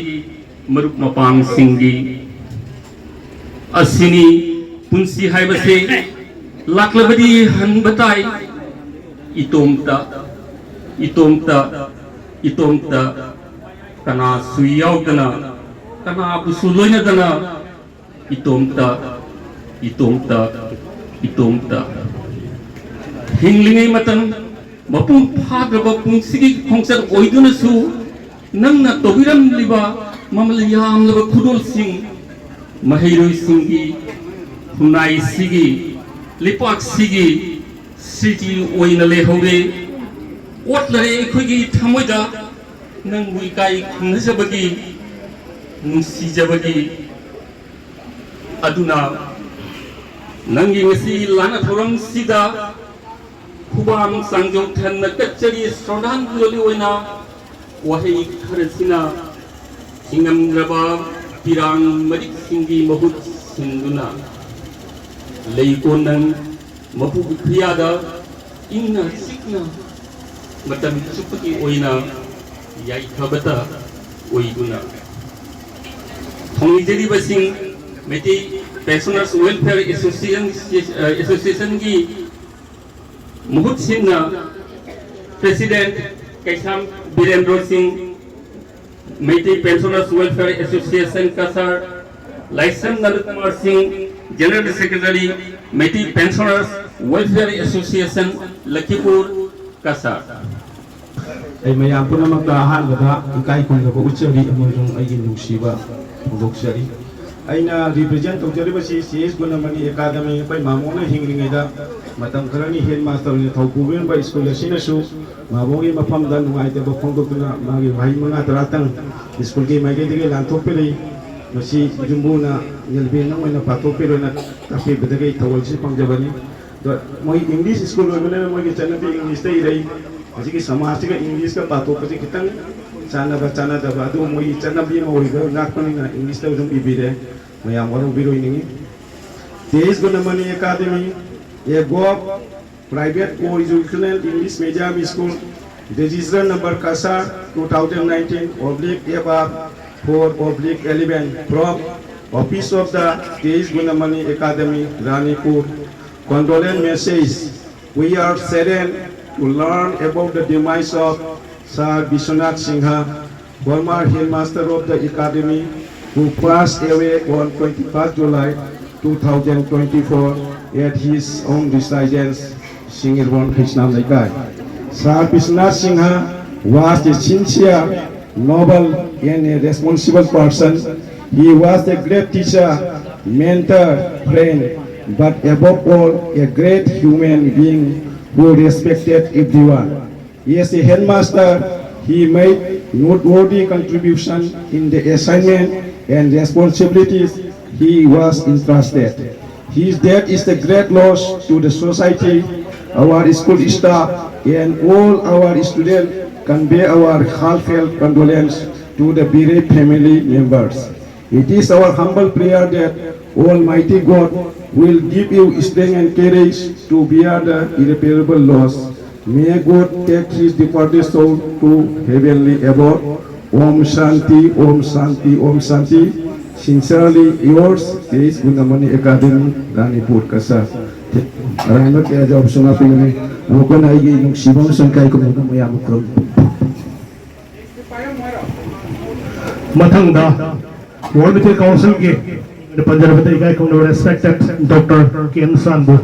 ꯃꯔꯨꯞ ꯃꯄꯥꯡꯁꯤꯡꯒꯤ꯫ ꯑꯁꯤꯅꯤ ꯄꯨꯟꯁꯤ ꯍꯥꯏꯕꯁꯦ, ꯂꯥꯛꯂꯕꯗꯤ ꯍꯟꯕ ꯇꯥꯏ꯫ ꯏꯇꯣꯝꯇ, ꯏꯇꯣꯝꯇ, ꯏꯇꯣꯝꯇ, ꯀꯅꯥꯁꯨ ꯌꯥꯎꯗꯅ, ꯀꯅꯥꯕꯨꯁꯨ ꯂꯣꯏꯅꯗꯅ, ꯏꯇꯣꯝꯇ, ꯏꯇꯣꯝꯇ, ꯏꯇꯣꯝꯇ꯫ ꯍꯤꯡꯂꯤꯉꯩ ꯃꯇꯝ ꯃꯄꯨꯡ ꯐꯥꯗ꯭ꯔꯕ ꯄꯨꯟꯁꯤꯒꯤ ꯈꯣꯡꯆꯠ ꯑꯣꯏꯗꯨꯅꯁꯨ, ꯅꯪꯅ ꯇꯧꯕꯤꯔꯝꯂꯤꯕ ꯃꯃꯜ ꯌꯥꯝꯂꯕ ꯈꯨꯗꯣꯜꯁꯤꯡ, ꯃꯍꯩꯔꯣꯏꯁꯤꯡꯒꯤ, ꯈꯨꯟꯅꯥꯏꯁꯤꯒꯤ, ꯂꯩꯄꯥꯛꯁꯤꯒꯤ ꯁ꯭ꯔꯤꯇꯤ ꯑꯣꯏꯅ ꯂꯩꯍꯧꯔꯦ꯫ ꯑꯣꯠꯂꯔꯦ ꯑꯩꯈꯣꯏꯒꯤ ꯊꯃꯣꯏꯗ ꯅꯪꯕꯨ ꯏꯀꯥꯏ ꯈꯨꯝꯅꯖꯕꯒꯤ, ꯅꯨꯡꯁꯤꯖꯕꯒꯤ꯫ ꯑꯗꯨꯅ ꯅꯪꯒꯤ ꯉꯁꯤ ꯂꯥꯟꯅ ꯊꯧꯔꯝꯁꯤꯗ ꯈꯨꯕꯥꯝ ꯆꯥꯡꯖꯧ ꯊꯟꯅ ꯀꯠꯆꯔꯤ, ꯁ꯭ꯔꯣꯗꯥꯟꯖꯂꯤ ꯑꯣꯏꯅ ꯋꯥꯍꯩ ꯈꯔꯁꯤꯅ ꯍꯤꯡꯉꯝꯗ꯭ꯔꯕ ꯄꯤꯔꯥꯡ ꯃꯔꯤꯛꯁꯤꯡꯒꯤ ꯃꯍꯨꯠ ꯁꯤꯟꯗꯨꯅ꯫ ꯂꯩꯀꯣꯟ ꯅꯪ ꯃꯄꯨꯒꯤ ꯈꯨꯌꯥꯗ ꯏꯪꯅ ꯆꯤꯛꯅ ꯃꯇꯝ ꯆꯨꯞꯄꯒꯤ ꯑꯣꯏꯅ ꯌꯥꯏꯐꯕꯇ ꯑꯣꯏꯗꯨꯅ꯫ ꯊꯧꯅꯤꯖꯔꯤꯕꯁꯤꯡ, ꯃꯩꯇꯩ ꯄꯦꯟꯁꯅꯔꯁ ꯋꯦꯜꯐꯤꯌꯔ ꯑꯦꯁꯣꯁꯤꯌꯦꯁꯟ, ꯑꯦꯁꯣꯁꯤꯌꯦꯁꯟꯒꯤ ꯃꯍꯨꯠ ꯁꯤꯟꯅ president Keisham Birendro Singh, Meitei pensioners welfare association Cachar, Laishram Nanda Kumar Singh, general secretary, Meitei pensioners welfare association, Lakhipur Cachar. ꯑꯩ ꯃꯌꯥꯝ ꯄꯨꯝꯅꯃꯛꯇ ꯑꯍꯥꯟꯕꯗ ꯏꯀꯥꯏ ꯈꯨꯝꯅꯕ ꯎꯠꯆꯔꯤ ꯑꯃꯁꯨꯡ ꯑꯩꯒꯤ ꯅꯨꯡꯁꯤꯕ ꯐꯣꯡꯗꯣꯛꯆꯔꯤ꯫ ꯑꯩꯅ ꯔꯤꯄ꯭ꯔꯖꯦꯟ ꯇꯧꯖꯔꯤꯕꯁꯤ ꯁꯤ ꯑꯦꯁ ꯒꯨꯅꯃꯅꯤ ꯑꯦꯀꯥꯗꯃꯤ, ꯑꯩꯈꯣꯏ ꯃꯥꯃꯣꯅ ꯍꯤꯡꯂꯤꯉꯩꯗ ꯃꯇꯝ ꯈꯔꯅꯤ ꯍꯦꯗ ꯃꯥꯁꯇꯔ ꯑꯣꯏꯅ ꯊꯧ ꯄꯨꯕꯤꯔꯝꯕ ꯁ꯭ꯀꯨꯜ ꯑꯁꯤꯅꯁꯨ ꯃꯥꯃꯣꯒꯤ ꯃꯐꯝꯗ ꯅꯨꯡꯉꯥꯏꯇꯕ ꯐꯣꯡꯗꯣꯛꯇꯨꯅ ꯃꯥꯒꯤ ꯋꯥꯍꯩ ꯃꯉꯥ ꯇꯔꯥꯇꯪ ꯁ꯭ꯀꯨꯜꯒꯤ ꯃꯥꯏꯀꯩꯗꯒꯤ ꯂꯥꯟꯊꯣꯛꯄꯤꯔꯛꯏ꯫ ꯃꯁꯤ ꯌꯨꯝꯕꯨꯅ ꯌꯦꯜꯕꯦꯟꯅ ꯑꯣꯏꯅ ꯄꯥꯊꯣꯛꯄꯤꯔꯣꯅ ꯇꯥꯛꯄꯤꯕꯗꯒꯤ ꯑꯩ ꯊꯧꯒꯜꯁꯤ ꯐꯪꯖꯕꯅꯤ꯫ ꯑꯗꯣ ꯃꯣꯏ ꯏꯪꯂꯤꯁ ꯁ꯭ꯀꯨꯜ ꯑꯣꯏꯕꯅꯤꯅ ꯃꯣꯏꯒꯤ ꯆꯠꯅꯕꯤ ꯏꯪꯂꯤꯁꯇ ꯏꯔꯛꯏ꯫ ꯍꯧꯖꯤꯛꯀꯤ ꯁꯃꯥꯖꯁꯤꯒ ꯏꯪꯂꯤꯁꯀ ꯄꯥꯊꯣꯛꯄꯁꯤ ꯈꯤꯇꯪ ꯆꯥꯟꯅꯕ ꯆꯥꯟꯅꯗꯕ, ꯑꯗꯨ ꯃꯣꯏꯒꯤ ꯆꯠꯅꯕꯤ ꯑꯃ ꯑꯣꯏꯕ ꯉꯥꯛꯄꯅꯤꯅ ꯏꯪꯂꯤꯁꯇ ꯑꯗꯨꯝ ꯏꯕꯤꯔꯦ꯫ ꯃꯌꯥꯝ ꯋꯥꯔꯧꯕꯤꯔꯣꯏꯅꯤꯡꯉꯤ꯫ ꯇꯦꯖ ꯒꯨꯅꯃꯅꯤ academy, a govt private co-educational English medium school, register number Kasar two thousand nineteen oblique F R four oblique eleven, from office of the Tej Gunamani Academy, Ranipur. Condolence message. We are saddened to learn about the demise of Sir Biswanath Singha, former headmaster of the academy, who passed away on twenty-first July two thousand twenty-four at his own residence, Singirwon Krishnam Lekai. Sir Biswanath Singha was a sincere, noble, and a responsible person. He was a great teacher, mentor, friend, but above all, a great human being who respected everyone. As a headmaster, he made noteworthy contribution in the assignment and responsibilities he was entrusted. His death is a great loss to the society, our school staff, and all our students. Convey our heartfelt condolence to the bereaved family members. It is our humble prayer that Almighty God will give you strength and courage to bear the irreparable loss. May God take his departed soul to heavenly abode. Om Shanti, Om Shanti, Om Shanti. Sincerely yours, K S Gundamani Academy, Ranipur, Cachar. ꯑꯔꯥꯟꯕ ꯀꯌꯥ ꯌꯥꯎꯕꯁꯨ ꯉꯥꯛꯄꯤꯒꯅꯤ꯫ ꯑꯃꯨꯛ ꯍꯟꯅ ꯑꯩꯒꯤ ꯅꯨꯡꯁꯤꯕ ꯑꯃꯁꯨꯡ ꯏꯀꯥꯏ ꯈꯨꯝꯅꯕ ꯃꯌꯥꯝ ꯈꯨꯔꯨꯝ꯫ ꯃꯊꯪꯗ World Meteor Council ꯒꯤ ꯄꯟꯖꯔꯕꯗ ꯏꯀꯥꯏ ꯈꯨꯝꯅꯕ respected Doctor K M ꯁꯥꯟꯕꯨ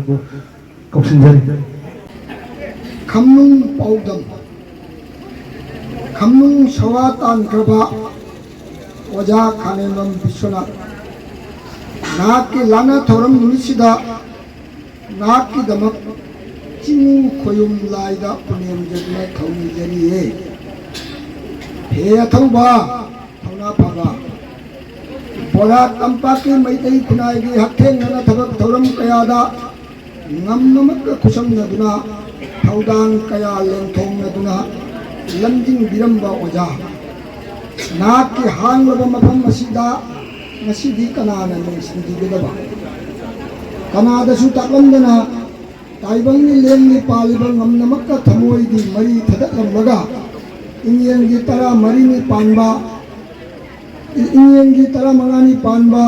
ꯀꯧꯁꯤꯟꯖꯔꯤ꯫ ꯈꯝꯅꯨꯡ ꯄꯥꯎꯗꯝ, ꯈꯝꯅꯨꯡ ꯁꯋꯥ ꯇꯥꯟꯈ꯭ꯔꯕ ꯑꯣꯖꯥ ꯈꯥꯅꯦꯝꯕꯝ ꯕꯤꯁ꯭ꯋꯅꯥꯊ, ꯅꯍꯥꯛꯀꯤ ꯂꯥꯟꯅ ꯊꯧꯔꯝ ꯅꯨꯃꯤꯠꯁꯤꯗ ꯅꯍꯥꯛꯀꯤꯗꯃꯛ ꯆꯤꯡ ꯈꯣꯌꯨꯝ ꯂꯥꯏꯗ ꯄꯨꯅꯦꯝꯖꯗꯨꯅ ꯊꯧꯅꯤꯖꯔꯤꯌꯦ꯫ ꯐꯦ ꯑꯊꯧꯕ, ꯊꯧꯅꯥ ꯐꯕ, ꯕꯣꯔꯥ ꯇꯝꯄꯥꯛꯀꯤ ꯃꯩꯇꯩ ꯈꯨꯟꯅꯥꯏꯒꯤ ꯍꯛꯊꯦꯡꯅꯅ ꯊꯕꯛ ꯊꯧꯔꯝ ꯀꯌꯥꯗ ꯉꯝꯅꯃꯛꯀ ꯈꯨꯠꯁꯝꯅꯗꯨꯅ ꯊꯧꯗꯥꯡ ꯀꯌꯥ ꯂꯦꯡꯊꯣꯛꯅꯗꯨꯅ ꯂꯝꯖꯤꯡꯕꯤꯔꯝꯕ ꯑꯣꯖꯥ, ꯅꯍꯥꯛꯀꯤ ꯍꯥꯡꯂꯕ ꯃꯐꯝ ꯑꯁꯤꯗ ꯉꯁꯤꯗꯤ ꯀꯅꯥꯅ ꯃꯦꯟꯁꯤꯟꯕꯤꯒꯗꯕ? ꯀꯅꯥꯗꯁꯨ ꯇꯥꯛꯂꯝꯗꯅ ꯇꯥꯏꯕꯪꯒꯤ ꯂꯦꯡꯂꯤ ꯄꯥꯜꯂꯤꯕ ꯉꯝꯅꯃꯛꯀ ꯊꯃꯣꯏꯒꯤ ꯃꯔꯤ ꯊꯗꯠꯂꯝꯂꯒ ꯏꯪꯉꯦꯟꯒꯤ ꯇꯔꯥ ꯃꯔꯤꯅꯤ ꯄꯥꯟꯕ, ꯏꯪꯉꯦꯟꯒꯤ ꯇꯔꯥ ꯃꯉꯥꯅꯤ ꯄꯥꯟꯕ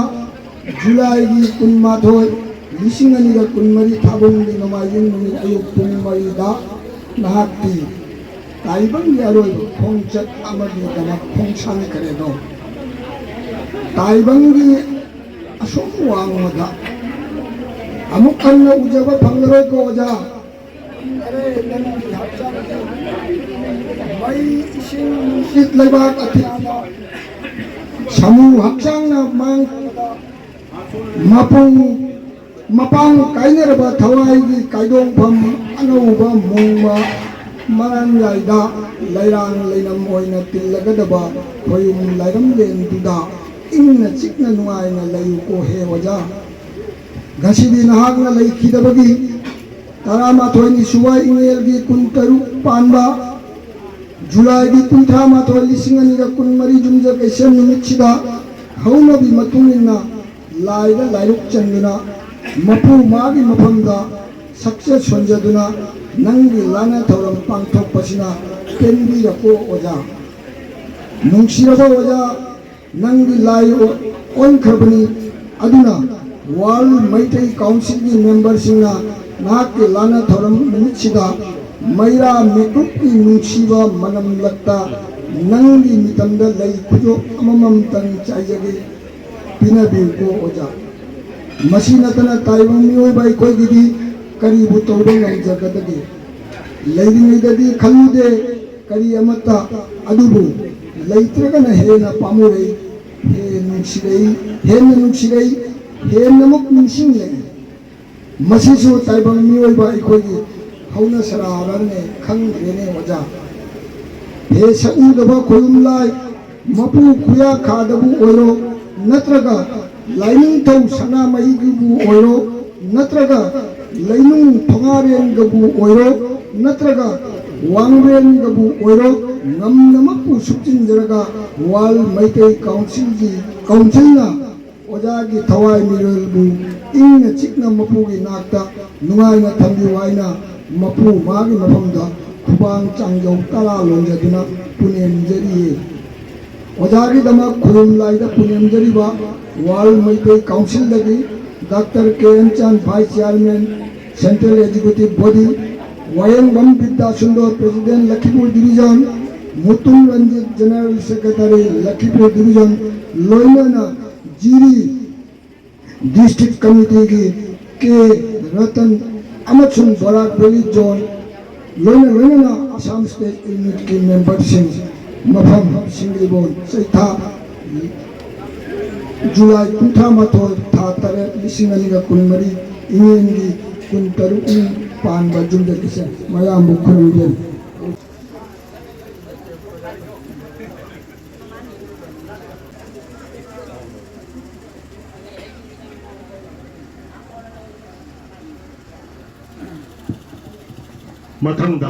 ꯖꯨꯂꯥꯏꯒꯤ ꯀꯨꯟ ꯃꯥꯊꯣꯏ, ꯂꯤꯁꯤꯡ ꯑꯅꯤꯒ ꯀꯨꯟ ꯃꯔꯤ ꯊꯥꯕꯜꯒꯤ ꯅꯣꯡꯃꯥꯏꯖꯤꯡ ꯅꯨꯃꯤꯠ ꯑꯌꯨꯛ ꯄꯨꯡ ꯃꯔꯤꯗ ꯅꯍꯥꯛꯀꯤ ꯇꯥꯏꯕꯪꯒꯤ ꯑꯔꯣꯏꯕ ꯈꯣꯡꯆꯠ ꯑꯃꯒꯤꯗꯃꯛ ꯈꯣꯡꯁꯥꯟꯈ꯭ꯔꯦꯗꯣ꯫ ꯇꯥꯏꯕꯪꯒꯤ ꯑꯁꯨꯛ ꯋꯥꯡꯃꯗ ꯑꯃꯨꯛ ꯍꯟꯅ ꯎꯖꯕ ꯐꯪꯂꯔꯣꯏꯀꯣ ꯑꯣꯖꯥ꯫ ꯑꯔꯦ, ꯅꯪꯒꯤ ꯍꯛꯆꯥꯡꯗꯤ ꯃꯩ, ꯏꯁꯤꯡ, ꯅꯨꯡꯁꯤꯠ, ꯂꯩꯕꯥꯛ ꯑꯇꯤꯌꯥꯗ ꯁꯥꯃꯨ ꯍꯛꯆꯥꯡꯅ ꯃꯥꯡ ꯃꯄꯨꯡ ꯃꯄꯥꯡ ꯀꯥꯏꯅꯔꯕ ꯊꯋꯥꯏꯒꯤ ꯀꯥꯏꯗꯣꯡꯐꯝ ꯑꯅꯧꯕ ꯃꯣꯡꯕ ꯃꯔꯥꯡ ꯂꯥꯏꯗ ꯂꯩꯔꯥꯡ ꯂꯩꯅꯝ ꯑꯣꯏꯅ ꯇꯤꯜꯂꯒꯗꯕ ꯈꯣꯌꯨꯝ ꯂꯥꯏꯔꯝꯂꯦꯟꯗꯨꯗ ꯏꯪꯅ ꯆꯤꯛꯅ ꯅꯨꯡꯉꯥꯏꯅ ꯂꯩꯌꯨꯀꯣ ꯍꯦ ꯑꯣꯖꯥ꯫ ꯉꯁꯤꯗꯤ ꯅꯍꯥꯛꯅ ꯂꯩꯈꯤꯗꯕꯒꯤ ꯇꯔꯥꯃꯥꯊꯣꯏꯅꯤ ꯁꯨꯕ ꯏꯪꯉꯦꯜꯒꯤ ꯀꯨꯟꯇꯔꯨꯛ ꯄꯥꯟꯕ ꯖꯨꯂꯥꯏꯒꯤ ꯀꯨꯟꯊ꯭ꯔꯥ ꯃꯥꯊꯣꯏ, ꯂꯤꯁꯤꯡ ꯑꯅꯤꯒ ꯀꯨꯟꯃꯔꯤ ꯌꯨꯝꯖꯀꯩꯁ ꯅꯨꯃꯤꯠꯁꯤꯗ ꯍꯧꯅꯕꯤ ꯃꯇꯨꯡ ꯏꯟꯅ ꯂꯥꯏꯗ ꯂꯥꯏꯔꯨꯛ ꯆꯟꯗꯨꯅ ꯃꯄꯨ ꯃꯥꯒꯤ ꯃꯐꯝꯗ ꯁꯛꯆꯦꯠ ꯁꯣꯟꯖꯗꯨꯅ ꯅꯪꯒꯤ ꯂꯥꯟꯅ ꯊꯧꯔꯝ ꯄꯥꯡꯊꯣꯛꯄꯁꯤꯅ ꯄꯦꯟꯕꯤꯔꯀꯣ ꯑꯣꯖꯥ꯫ ꯅꯨꯡꯁꯤꯔꯕ ꯑꯣꯖꯥ, ꯅꯪꯗꯤ ꯂꯥꯏ ꯑꯣꯟꯈ꯭ꯔꯕꯅꯤ꯫ ꯑꯗꯨꯅ ꯋꯥꯔꯜ ꯃꯩꯇꯩ ꯀꯥꯎꯟꯁꯤꯜꯒꯤ ꯃꯦꯝꯕꯔꯁꯤꯡꯅ ꯅꯍꯥꯛꯀꯤ ꯂꯥꯟꯅ ꯊꯧꯔꯝ ꯅꯨꯃꯤꯠꯁꯤꯗ ꯃꯩꯔꯥ ꯃꯤꯀꯨꯞꯀꯤ ꯅꯨꯡꯁꯤꯕ ꯃꯅꯝꯂꯛꯇ ꯅꯪꯒꯤ ꯃꯤꯇꯝꯗ ꯂꯩ ꯈꯨꯗꯣꯞ ꯑꯃꯃꯝꯇꯪ ꯆꯥꯏꯖꯒꯦ꯫ ꯄꯤꯅꯕꯤꯌꯨꯀꯣ ꯑꯣꯖꯥ꯫ ꯃꯁꯤ ꯅꯠꯇꯅ ꯇꯥꯏꯕꯪ ꯃꯤꯑꯣꯏꯕ ꯑꯩꯈꯣꯏꯒꯤꯗꯤ ꯀꯔꯤꯕꯨ ꯇꯧꯕ ꯉꯝꯖꯒꯗꯒꯦ? ꯂꯩꯔꯤꯉꯩꯗꯗꯤ ꯈꯜꯂꯨꯗꯦ ꯀꯔꯤ ꯑꯃꯠꯇ, ꯑꯗꯨꯕꯨ ꯂꯩꯇ꯭ꯔꯒꯅ ꯍꯦꯟꯅ ꯄꯥꯝꯃꯨꯔꯛꯏ, ꯍꯦꯟꯅ ꯅꯨꯡꯁꯤꯔꯛꯏ, ꯍꯦꯟꯅ ꯅꯨꯡꯁꯤꯔꯛꯏ, ꯍꯦꯟꯅꯃꯨꯛ ꯅꯤꯡꯁꯤꯡꯂꯛꯏ꯫ ꯃꯁꯤꯁꯨ ꯇꯥꯏꯕꯪ ꯃꯤꯑꯣꯏꯕ ꯑꯩꯈꯣꯏꯒꯤ ꯍꯧꯅ ꯁꯔꯥꯔꯅꯦ, ꯈꯪꯗ꯭ꯔꯦꯅꯦ ꯑꯣꯖꯥ꯫ ꯍꯦ ꯁꯛꯎꯗꯕ ꯈꯣꯏꯔꯨꯝ ꯂꯥꯏ, ꯃꯄꯨ ꯈꯨꯌꯥ ꯈꯥꯗꯕꯨ ꯑꯣꯏꯔꯣ, ꯅꯠꯇ꯭ꯔꯒ ꯂꯥꯏꯅꯤꯡꯊꯧ ꯁꯅꯥꯃꯍꯤꯒꯤꯕꯨ ꯑꯣꯏꯔꯣ, ꯅꯠꯇ꯭ꯔꯒ ꯂꯩꯅꯨꯡ ꯐꯉꯥꯔꯦꯟꯒꯕꯨ ꯑꯣꯏꯔꯣ, ꯅꯠꯇ꯭ꯔꯒ ꯋꯥꯡꯕ꯭ꯔꯦꯟꯒꯕꯨ ꯑꯣꯏꯔꯣ, ꯉꯝꯅꯃꯛꯄꯨ ꯁꯨꯞꯆꯤꯟꯖꯔꯒ ꯋꯥꯔꯜ ꯃꯩꯇꯩ ꯀꯥꯎꯟꯁꯤꯜꯒꯤ, ꯀꯥꯎꯟꯁꯤꯜꯅ ꯑꯣꯖꯥꯒꯤ ꯊꯋꯥꯏ ꯃꯤꯔꯣꯜꯕꯨ ꯏꯪꯅ ꯆꯤꯛꯅ ꯃꯄꯨꯒꯤ ꯅꯥꯛꯇ ꯅꯨꯡꯉꯥꯏꯅ ꯊꯝꯕꯤꯌꯨ ꯍꯥꯏꯅ ꯃꯄꯨ ꯃꯥꯒꯤ ꯃꯐꯝꯗ ꯈꯨꯕꯥꯡ ꯆꯥꯡꯖꯧ ꯇꯔꯥ ꯂꯣꯟꯖꯗꯨꯅ ꯄꯨꯅꯦꯝꯖꯔꯤꯌꯦ꯫ ꯑꯣꯖꯥꯒꯤꯗꯃꯛ ꯈꯨꯔꯨꯝ ꯂꯥꯏꯗ ꯄꯨꯅꯦꯝꯖꯔꯤꯕ ꯋꯥꯔꯜ ꯃꯩꯇꯩ ꯀꯥꯎꯟꯁꯤꯜꯗꯒꯤ doctor K M Chan, vice chairman, central executive body, Wayengbam Bidya Sundor, president, Lakhipur division, Mutum Ranjit, general secretary, Lakhipur division, ꯂꯣꯏꯅꯅ ꯖꯤꯔꯤ ꯗꯤꯁꯇ꯭ꯔꯤꯛ ꯀꯃꯤꯇꯤꯒꯤ ꯀꯦ ꯔꯇꯟ ꯑꯃꯁꯨꯡ ꯕꯔꯥꯛ ꯚꯦꯂꯤ ꯖꯣꯟ, ꯂꯣꯏꯅ ꯂꯣꯏꯅꯅ ꯑꯁꯥꯝ ꯁ꯭ꯇꯦꯠ ꯌꯨꯅꯤꯠꯀꯤ ꯃꯦꯝꯕꯔꯁꯤꯡ, ꯃꯐꯝ ꯁꯤꯡꯖꯤꯕꯣꯟ ꯆꯩꯊꯥ, ꯖꯨꯂꯥꯏ ꯀꯨꯟꯊ꯭ꯔꯥ ꯃꯥꯊꯣꯏ, ꯊꯥ ꯇꯔꯦꯠ, ꯂꯤꯁꯤꯡ ꯑꯅꯤꯒ ꯀꯨꯟꯃꯔꯤ, ꯏꯉꯦꯟꯒꯤ ꯀꯨꯟꯇꯔꯨꯛꯅꯤ ꯄꯥꯟꯕ ꯌꯨꯝꯖꯀꯤꯁꯦ ꯃꯌꯥꯝꯕꯨ ꯈꯨꯔꯨꯝꯖꯔꯤ꯫ ꯃꯊꯪꯗ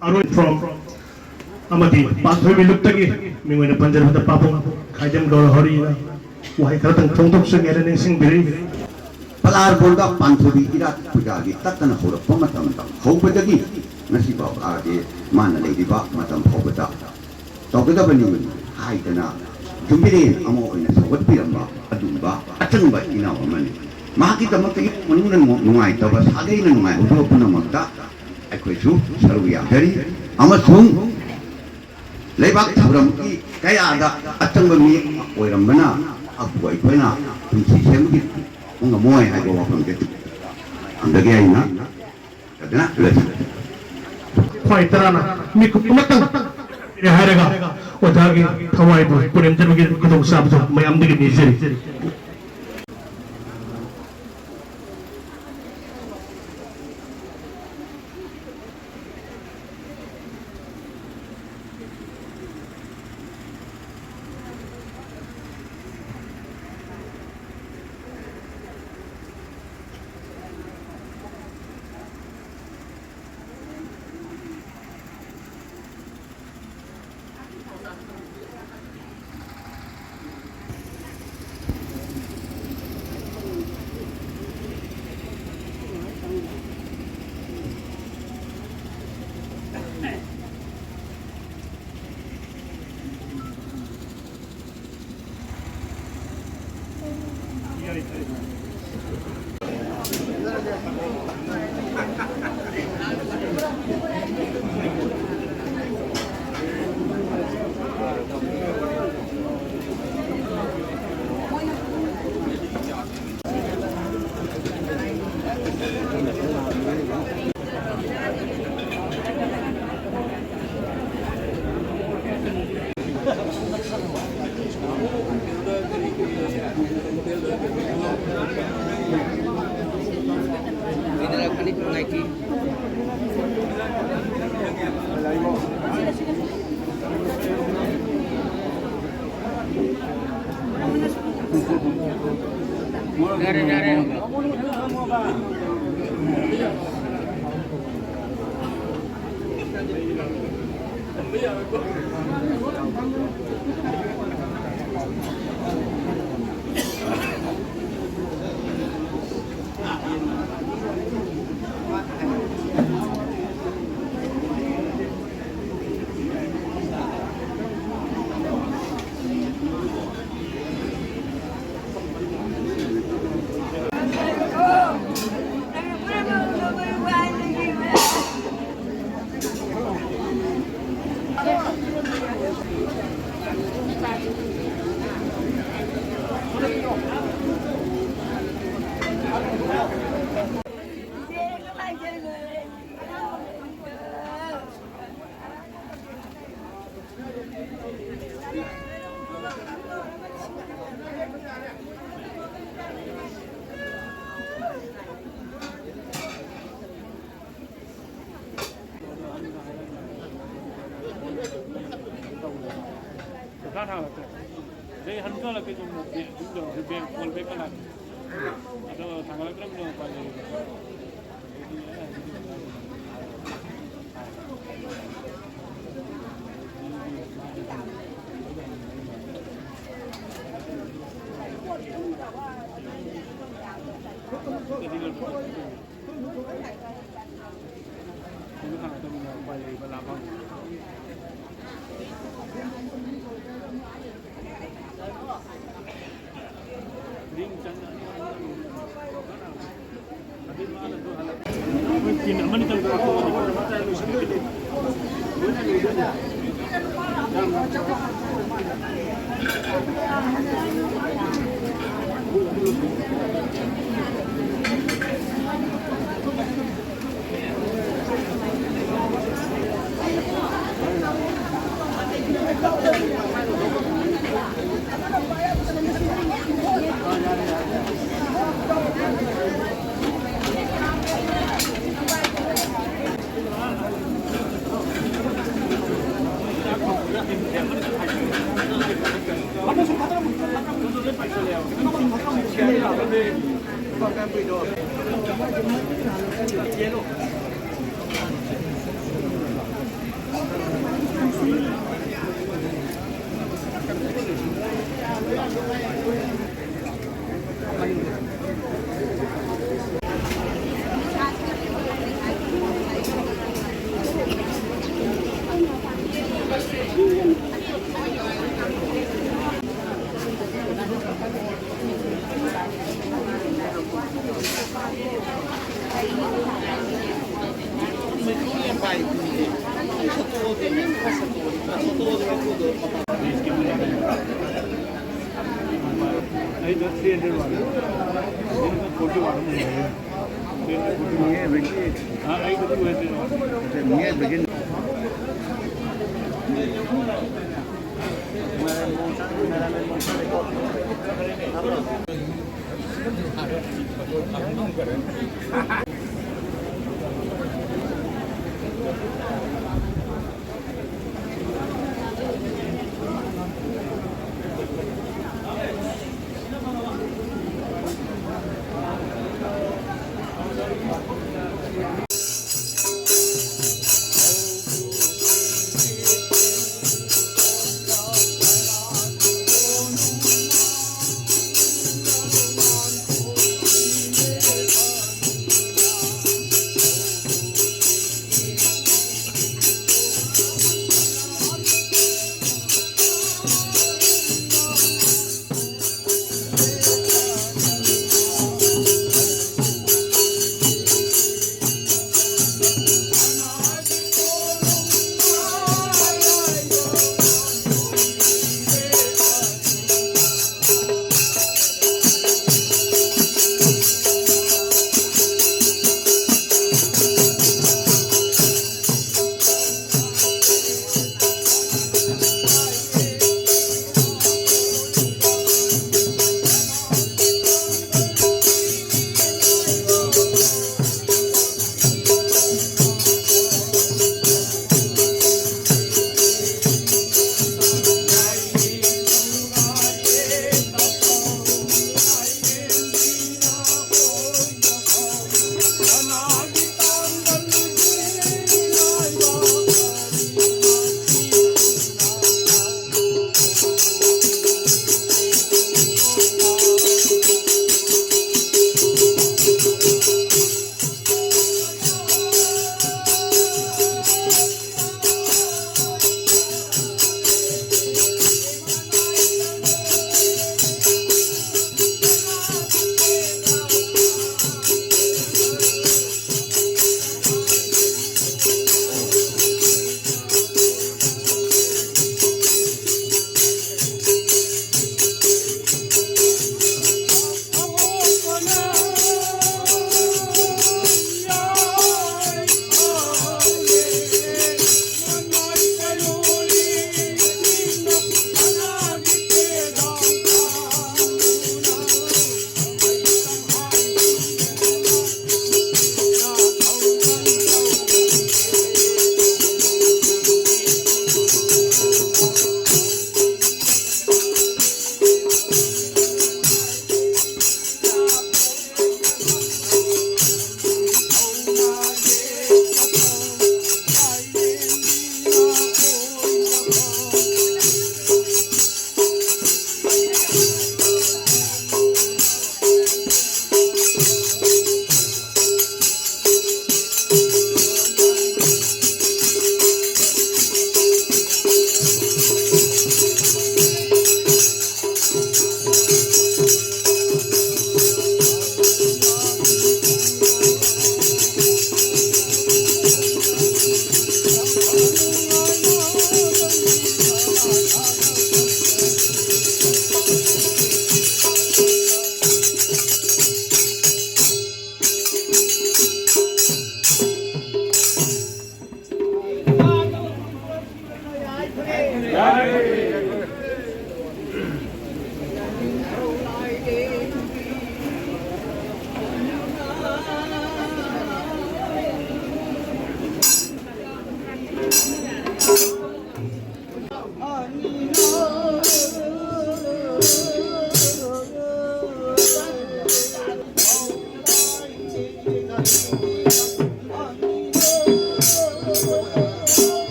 ꯑꯔꯣꯏ from ꯑꯃꯗꯤ ꯄꯥꯟꯊꯣꯏꯕꯤ ꯂꯨꯞꯇꯒꯤ ꯃꯤꯡ ꯑꯣꯏꯅ ꯄꯟꯖꯔꯕꯗ ꯄꯥꯕꯨꯡ ꯈꯥꯏꯗꯦꯝ ꯒꯧꯔ ꯍꯣꯔꯤꯅ ꯋꯥꯍꯩ ꯈꯔꯇꯪ ꯐꯣꯡꯗꯣꯛꯆꯒꯦꯅ ꯅꯤꯡꯁꯤꯡꯕꯤꯔꯤ꯫ ꯄꯂꯥꯔꯕꯣꯟꯗ ꯄꯥꯟꯊꯣꯏꯕꯤ ꯏꯔꯥꯠ ꯄꯨꯖꯥꯒꯤ ꯇꯠꯇꯅ ꯍꯧꯔꯛꯄ ꯃꯇꯝꯗ ꯍꯧꯕꯗꯒꯤ ꯉꯁꯤ ꯐꯥꯎꯕ ꯃꯥꯅ ꯂꯩꯔꯤꯕ ꯃꯇꯝ ꯐꯥꯎꯕꯗ ꯇꯧꯒꯗꯕꯅꯤ ꯍꯥꯏꯗꯅ ꯖꯨꯕꯤꯂꯤ ꯑꯃ ꯑꯣꯏꯅ ꯁꯧꯒꯠꯄꯤꯔꯝꯕ ꯑꯗꯨꯒꯨꯝꯕ ꯑꯆꯪꯕ ꯏꯅꯥꯎ ꯑꯃꯅꯤ꯫ ꯃꯍꯥꯛꯀꯤꯗꯃꯛꯇ ꯏꯃꯨꯡ ꯃꯅꯨꯡꯅ ꯅꯨꯡꯉꯥꯏꯇꯕ, ꯁꯥꯒꯩꯅ ꯅꯨꯡꯉꯥꯏꯍꯧꯗꯕ ꯄꯨꯝꯅꯃꯛꯇ ꯑꯩꯈꯣꯏꯁꯨ ꯁꯔꯨꯛ ꯌꯥꯖꯔꯤ꯫ ꯑꯃꯁꯨꯡ ꯂꯩꯕꯥꯛ ꯊꯧꯔꯝꯒꯤ ꯀꯌꯥꯗ ꯑꯆꯪꯕ ꯃꯤ ꯑꯃ ꯑꯣꯏꯔꯝꯕꯅ ꯃꯍꯥꯛꯄꯨ ꯑꯩꯈꯣꯏꯅ ꯄꯨꯟꯁꯤ ꯁꯦꯝꯕꯒꯤ ꯉꯝꯃꯣꯏ ꯍꯥꯏꯕ ꯋꯥꯐꯝꯁꯦ ꯊꯝꯖꯒꯦ ꯑꯩꯅ꯫ ꯑꯗꯨꯅ ꯂꯣꯏꯁꯤꯟꯖꯔꯦ꯫ ꯈ꯭ꯋꯥꯏ ꯇꯔꯥꯅ ꯃꯤꯀꯨꯞ ꯑꯃꯇꯪ ꯍꯥꯏꯔꯒ ꯑꯣꯖꯥꯒꯤ ꯊꯋꯥꯏꯕꯨ ꯄꯨꯔꯦꯝꯖꯕꯒꯤ ꯈꯨꯗꯣꯡꯆꯥꯕꯗꯨ ꯃꯌꯥꯝꯗꯒꯤ ꯅꯤꯖꯔꯤ꯫ ꯂꯥꯛꯀꯦ ꯁꯣꯝꯗ, ꯕꯦꯡ ꯑꯗꯨꯝ ꯇꯧꯔꯁꯤ, ꯕꯦꯡ, ꯐꯣꯟ ꯄꯦ ꯀꯅꯥ? ꯑꯗꯣ ꯊꯥꯡꯒꯠꯂꯛꯇ꯭ꯔꯕꯅꯤꯅ ꯎꯄꯥꯏ ꯂꯩꯇꯦ꯫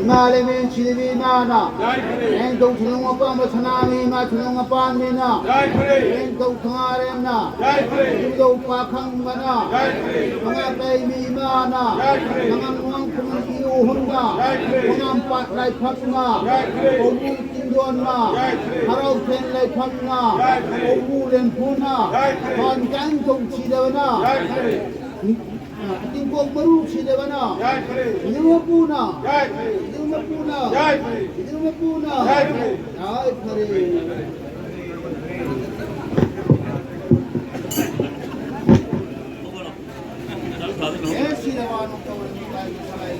ꯏꯃꯥ ꯂꯩꯃꯦꯟ ꯁꯤꯗꯕꯤ ꯏꯃꯥꯅ, ꯌꯥꯏꯐꯔꯦ꯫ ꯍꯦꯟꯊꯧ ꯊꯨꯅꯨꯡ ꯑꯄꯥꯝꯕ ꯁꯅꯥꯃꯤ ꯏꯃꯥ ꯊꯨꯅꯨꯡ ꯑꯄꯥꯝꯕꯤꯅ, ꯌꯥꯏꯐꯔꯦ꯫ ꯍꯦꯟꯊꯧ ꯈꯪꯉꯥꯔꯦꯝꯅ, ꯌꯥꯏꯐꯔꯦ꯫ ꯏꯕꯨꯙꯧ ꯄꯥꯈꯪꯕꯅ, ꯌꯥꯏꯐꯔꯦ꯫ ꯃꯉꯥ ꯀꯥꯏꯃꯤ ꯏꯃꯥꯅ, ꯌꯥꯏꯐꯔꯦ꯫ ꯃꯉꯥ ꯃꯉꯥ ꯈꯨꯃꯟ ꯏꯌꯣ ꯍꯨꯝꯅ, ꯌꯥꯏꯐꯔꯦ꯫ ꯈꯣꯡꯅꯥꯝꯄꯥꯠ ꯂꯥꯏꯐꯝꯅ, ꯌꯥꯏꯐꯔꯦ꯫ ꯀꯧꯕ꯭ꯔꯨ ꯆꯤꯡꯗꯣꯟꯅ, ꯌꯥꯏꯐꯔꯦ꯫ ꯍꯔꯥꯎꯊꯦꯟ ꯂꯥꯏꯐꯝꯅ, ꯌꯥꯏꯐꯔꯦ꯫ ꯀꯧꯕ꯭ꯔꯨ ꯂꯦꯟꯐꯨꯅ, ꯌꯥꯏꯐꯔꯦ꯫ ꯄꯥꯟ ꯀꯥꯡ ꯊꯧ ꯁꯤꯗꯕꯅ, ꯌꯥꯏꯐꯔꯦ꯫ ꯇꯤꯡꯀꯣꯛ ꯃꯔꯨ ꯁꯤꯗꯕꯅ, ꯌꯥꯏꯐꯔꯦ꯫ ꯏꯅꯝ ꯃꯄꯨꯅ, ꯌꯥꯏꯐꯔꯦ꯫ ꯏꯅꯝ ꯃꯄꯨꯅ, ꯌꯥꯏꯐꯔꯦ꯫ ꯏꯅꯝ ꯃꯄꯨꯅ, ꯌꯥꯏꯐꯔꯦ꯫ ꯌꯥꯏꯐꯔꯦ꯫ ꯑꯦ, ꯁꯤꯗ ꯋꯥ ꯅꯨꯡ ꯇꯧꯔꯗꯤ ꯀꯥꯏ ꯀꯥꯏ꯫